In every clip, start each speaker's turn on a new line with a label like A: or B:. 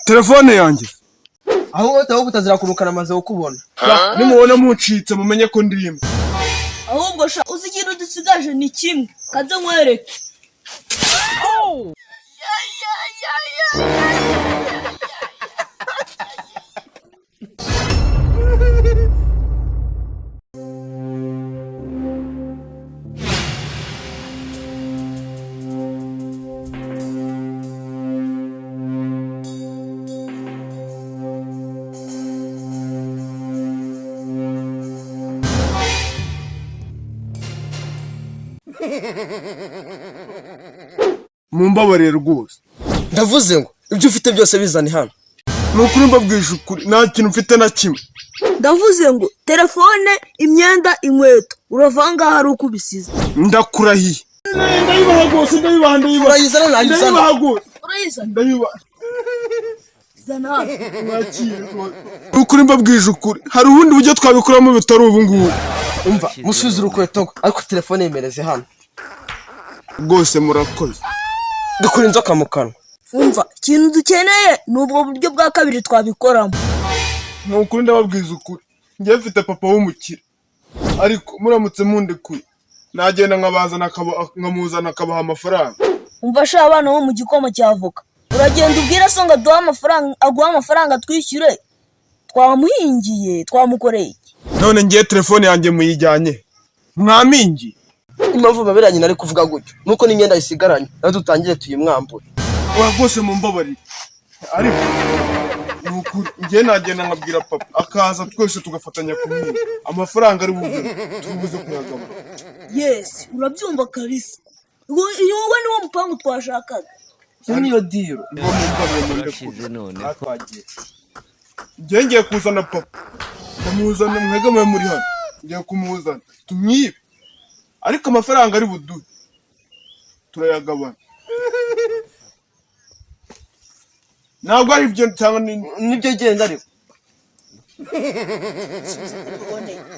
A: Telefone yanjye.
B: Ahubwo ahubwo utazirakurukana amaze kukubona.
A: Nimubona muncitse mumenye ko ndimo.
C: Ahubwo sha, uzi ikintu dusigaje ni kimwe, kaze nkwereke.
A: Mumbabarire rwose.
B: Ndavuze ngo ibyo ufite byose bizane hano.
A: Ni ukuri mbabwije ukuri, nta kintu mfite na kimwe.
C: Ndavuze ngo telefone, imyenda, inkweto, urava aha ngaha ari uko ubisize.
A: Ndakurahiye, ndayibaha rwose, ndayibaha, ndayibaha.
B: Urayizana, nayizana.
A: Ndayibaha rwose.
C: Urayizana?
A: Ndayibaha.
C: Zana hano.
A: Mwakire rwose. Ni ukuri mbabwije ukuri, hari ubundi buryo twabikoramo bitari ubu ngubu.
B: Umva, musubize urukweto rwe, ariko telefone yemereze hano.
A: Rwose murakoze.
B: Dukura inzoka mu kanwa.
C: Umva, ikintu dukeneye ni ubwo buryo bwa kabiri twabikoramo.
A: Ni ukuri ndababwiza ukuri, njyewe mfite papa w'umukire, ariko muramutse mundekuye nagenda nkabazana nkamuzana akabaha amafaranga.
C: Umva sha, abana bo mu gikoma cya avoka, uragenda ubwira so ngo aduhe amafaranga, aguhe amafaranga twishyure, twamuhingiye, twamukoreye iki?
A: None ngiye telefone yanjye muyijyanye mwamingi.
B: Impamvu baberanye nari kuvuga gutyo nuko n'imyenda yisigaranye nayo dutangire tuyimwambure.
A: Wa rwose mumbabarire, ariko ni ukuri ngiye nagenda nkabwira papa akaza twese tugafatanya kumwiba, amafaranga ari buve turi buze kuyagabana.
C: Yes, urabyumva kabisa. Uyu we niwo mupangu twashakaga.
B: Iyo niyo deal.
A: Ngo mumbabarire mundekure.
D: Urashize noneho.
B: Twagiye.
A: Ngiye ngiye kuzana papa, ndamuzana mwegame muri hano, ngiye kumuzana tumwibe, ariko amafaranga ari buduhe turayagabana. Ntabwo ari ibyo cyangwa ni
B: Nibyo, genda ariko.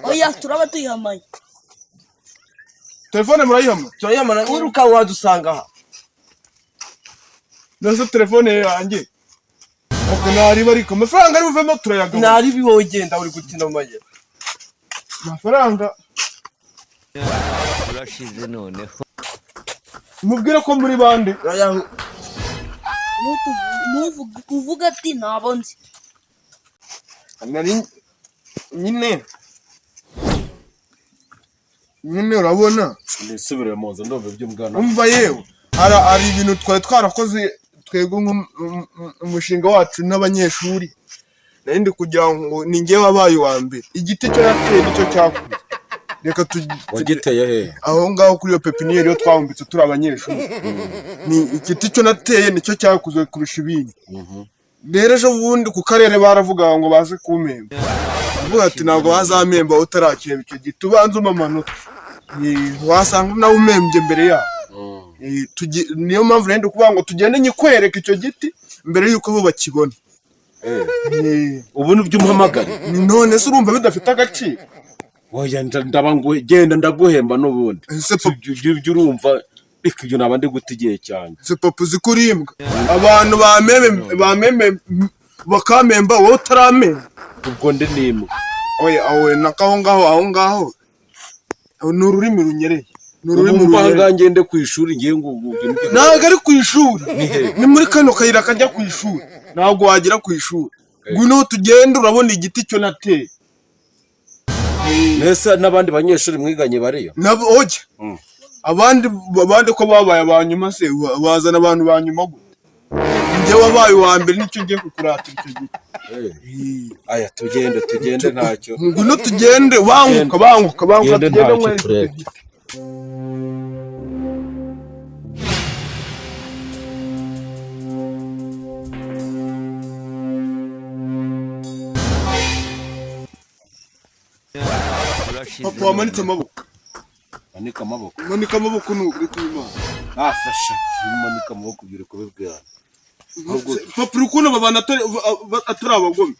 C: Oya, turaba tuyihamanye.
A: Telefone murayihama?
B: Turayamana, wiruka wadusanga aha.
A: Nase telefone yanjye, ok, nariba, ariko amafaranga ari buvemo turayagabana.
B: Naribi, wowe genda, uri gutinda mu mayira.
A: Amafaranga.
D: Urashize noneho.
A: Mubwire ko muri bande.
C: Ntuvuge, uvuge ati ntabwo nzi.
A: Nari nyine urabona.
E: Nisubire mu nzu, ndumva ibyo mbwana.
A: Umva yewe, hari ibintu twari twarakoze twebwe nk'umushinga wacu n'abanyeshuri, nari ndi kugira ngo ni njye wabaye uwa mbere, igiti cyo nateye nicyo cyakuze, reka
E: Wagiteye he?
A: Aho ngaho kuri iyo pepiniyeri yo twahumbitse turi abanyeshuri, ni igiti cyo nateye nicyo cyakuze kurusha ibindi. Rero ejo bundi ku karere baravuga ngo baze kumpemba, avuga ati ntabwo bazampemba utarakireba icyo giti, ubanza umpa amanota. Wasanga nawe umembye mbere yaho. Niyo mpamvu rero ndi kuvuga ngo tugende nyikwereke icyo giti mbere y'uko bo bakibona.
E: Ubu nibyo umpamagare?
A: None se urumva bidafite agaciro?
E: Oya, ndaba genda ndaguhemba n'ubundi.
A: Ese papa,
E: Ibyo urumva, reka ibyo naba ndi guta igihe cyanjye.
A: Ese papa, uzi ko uri imbwa? Abantu bameme bameme bakamemba, wowe utaramemba.
E: Ubwo ndi n'imwe?
A: Oya, aho nako aho ngaho, aho ngaho ni ururimi runyereye, ni ururimi
E: Ubu mva
A: runyereye.
E: ahangaha ngende ku ishuri, ngiye ngo ubu
A: Ntabwo ari ku ishuri.
E: Ni he?
A: Ni muri kano kayira kajya ku ishuri, ntabwo wagera ku ishuri. Ngwino tugende, urabona igiti cyo nateye.
E: Mbese n'abandi banyeshuri mwiganye bariyo?
A: Nabo ojya. Abandi ko babaye aba nyuma se, bazana abantu ba nyuma gute? Njye wabaye uwa mbere, nicyo ngiye kukuratira icyo giti.
E: Aya, tugende, tugende, ntacyo.
A: Ngwino tugende, banguka, banguka, banguka.
E: Tugende.
A: Tugende
E: Ntacyo.
A: nkwereke icyo
E: Turebe.
A: giti.
D: Urashize.
A: Papa, wamanitse amaboko.
E: Manika amaboko.
A: Manika amaboko, ni ukuri kw'Imana.
E: Afasha manika amaboko, ibyo uri kubibwira ahubwo.
A: Papa, uri kubona aba bantu atari abagome?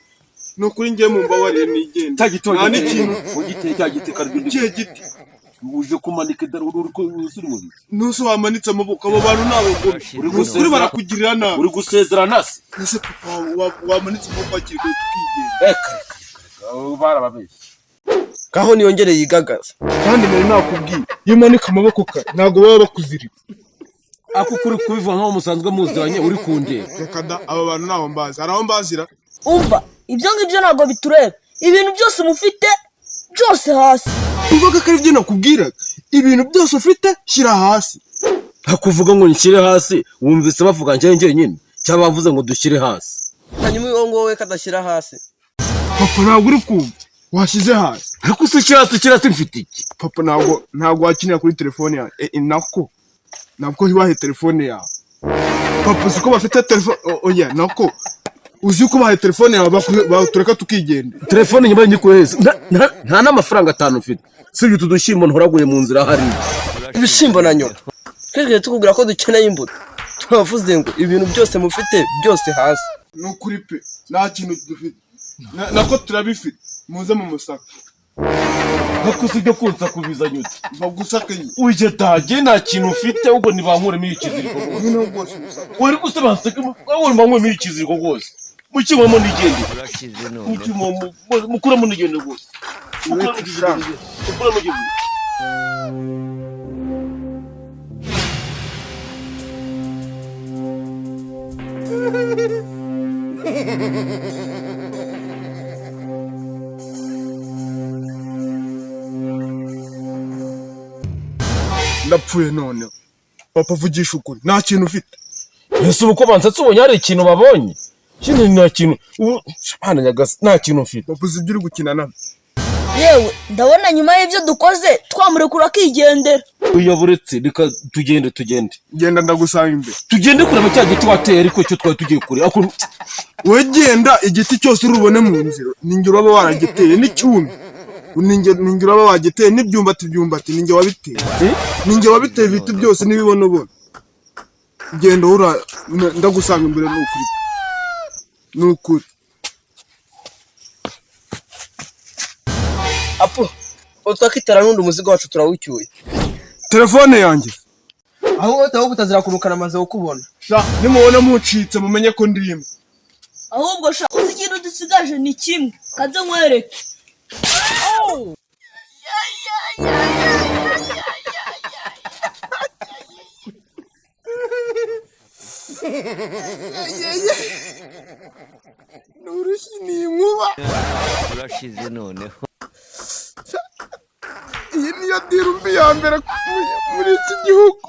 A: Ni ukuri ngiye, mumbabarire nigende.
E: Cya giti
A: Nta n'ikintu.
E: wagiteye, cya giti karyo.
A: Ikihe giti?
E: Uje kumanika idarapo, uri uri mu biki?
A: Nuse wamanitse amaboko, abo bantu ni abagome.
D: Urashize
E: Uri
A: Ni ukuri
E: gusezera-
A: barakugirira nabi.
E: Uri gusezerana se?
A: Ese papa, wamanitse amaboko hakiri kare tukigenda.
E: Reka reka reka, barababeshye.
B: Kaho niyongere yigagaza.
A: Kandi nari nakubwiye, iyo umanika amaboko kare ntabwo baba bakuzirika.
E: Ako kuri kubivuga nkaho musanzwe muziranye, uri kundeba.
A: Reka da, aba bantu ntaho mbazi, hari aho mbazira?
C: Umva, ibyo ngibyo ntabwo bitureba. Ibintu byose mufite byose hasi.
A: Uvuga ko ari byo nakubwiraga, ibintu byose ufite shyira hasi.
E: Hakuvuga ngo nshyire hasi, wumvise bavuga njye njyenyine cyangwa bavuze ngo dushyire hasi?
B: Hanyuma uwo nguwo we kadashyira hasi.
A: Papa, ntabwo uri kumva, washyize hasi.
E: Ariko se shyira hasi, shyira hasi, mfite iki?
A: Papa, ntabwo wakinira kuri telefone yawe. Nako ntabwo wahe telefone yawe. Papa, uzi ko bafite telefone? Oya, nako uzi ko bahaye telefone yawe, batureka tukigenda.
E: Telefone nyuma nyikuheza, nta n'amafaranga 5 mfite, sibye utu dushyimbo ntoraguye mu nzira hariya.
B: Ibishyimbo na nyoko! Twigeze tukubwira ko dukeneye imbuto? Twavuze ngo ibintu byose mufite byose hasi.
A: Ni ukuri pe, nta kintu dufite. Nako turabifite, muze mu musaka.
E: Ariko si ibyo kunsa kubizanye ute?
A: Bagusake nyine.
E: Ujye dage, nta kintu ufite, ubwo ntibankuremo ikiziriko rwose.
A: Noneho rwose umusaka.
E: Uri gusobanutse, wowe ntibankuremo ikiziriko rwose, mukibamo nigende.
D: Urashize noneho.
E: Mukibamo, mukuramo nigende rwose, mukuramo ikiziriko, mukuramo ikiziriko.
A: Ndapfuye noneho. Papa, vugisha ukuri, nta kintu ufite.
E: Ese ubu ko bansatse, ubonye hari ikintu babonye kino? Nta kintu ubu, Mana nyagasani, nta kintu mfite.
A: Papa, uzi ibyo uri gukina nabyo?
C: Yewe, ndabona nyuma y'ibyo dukoze twamurekura akigendera.
E: Uya, buretse, reka tugende, tugende.
A: Genda, ndagusanga imbere.
E: Tugende kureba cya giti wateye, ariko cyo twari tugiye kure ako.
A: Wowe genda, igiti cyose uri bubone mu nzira ninjye uraba waragiteye, n'icyumbi ninjye uraba wagiteye, n'ibyumbati, byumbati ninjye wabiteye. Ninjye wabiteye ibiti byose n'ibibonobona. Genda ura, ndagusanga imbere, ni ukuri, ni ukuri.
B: Apo utwakitara n'undi umuzigo wacu turawucyuye.
A: Telefone yanjye?
B: Ahubwo ahubwo utazirakurukana, amaze kukubona.
A: Sha, nimubona mucitse mumenye ko ndimo.
C: Ahubwo sha, uzi ikintu dusigaje? Ni kimwe, kaze nkwereke.
A: Ni urushyi, ni inkuba.
D: Urashize noneho.
A: Iyi niyo deal mbi ya mbere muri iki gihugu.